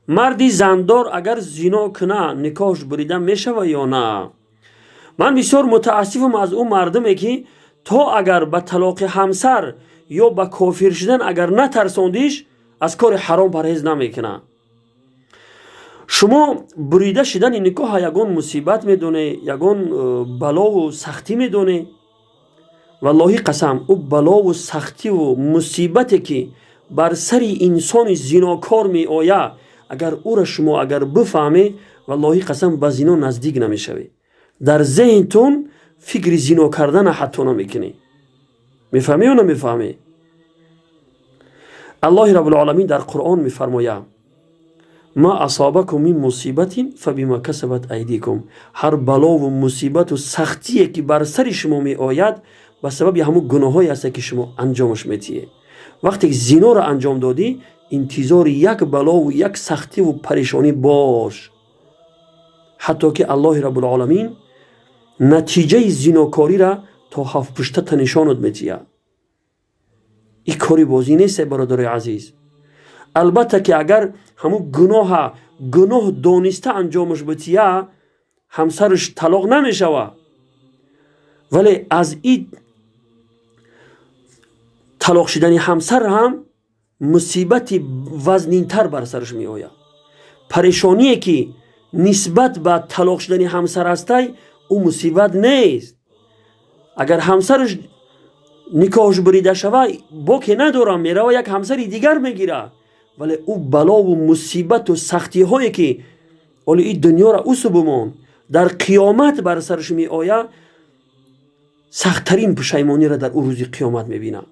Марди зандор агар зино куна, никоҳш бурида мешава ё на? Ман бисёр мутаассифам аз ӯ мардуме, ки то агар ба талоқи ҳамсар ё ба кофир шудан агар натарсондиш, аз кори ҳаром парҳез намекунад. Шумо бурида шудани никоҳа ягон мусибат медоне, ягон балову сахтӣ медоне? Валлоҳи қасам, ӯ балову сахтиву мусибате, ки бар сари инсони зинокор меояд, агар ӯра шумо агар бифаҳме, валлоҳи қасам, ба зино наздик намешавед. Дар зеҳнтон фикри зино кардана ҳатто намекунӣ. Мефаҳмӣ ё намефаҳмӣ? Аллоҳи раббулоламин дар Қуръон мефармояд: ما أصابكم من مصيبة فبما كسبت أيديكم. Ҳар балову мусибату сахтие, ки бар сари шумо меояд, ба сабаби ҳамун гуноҳҳое ҳаста, ки шумо анҷомаш метиҳед. Вақте ки зиноро анҷом додӣ, интизори як балову як сахтиву парешонӣ бош, ҳатто ки Аллоҳи раббулоламин натиҷаи зинокориро то ҳафтпуштата нишонат метиҳад. Ин кори бозӣ нест, бародарои азиз. Албатта, ки агар ҳамун гуноҳа гуноҳ дониста анҷомаш бития, ҳамсараш талоқ намешава, вале аз ин талоқ шудани ҳамсар ҳам мусибати вазнинтар бар сараш меояд. Парешоние, ки нисбат ба талоқ шудани ҳамсар ҳастай, ӯ мусибат нест. Агар ҳамсараш никоҳш бурида шава, боке надорам, мерава, як ҳамсари дигар мегира. Вале ӯ балову мусибату сахтиҳое, ки оли ин дунёро усу бимон, дар қиёмат бар сараш меояд, сахттарин пушаймониро дар ӯ рӯзи қиёмат мебинад.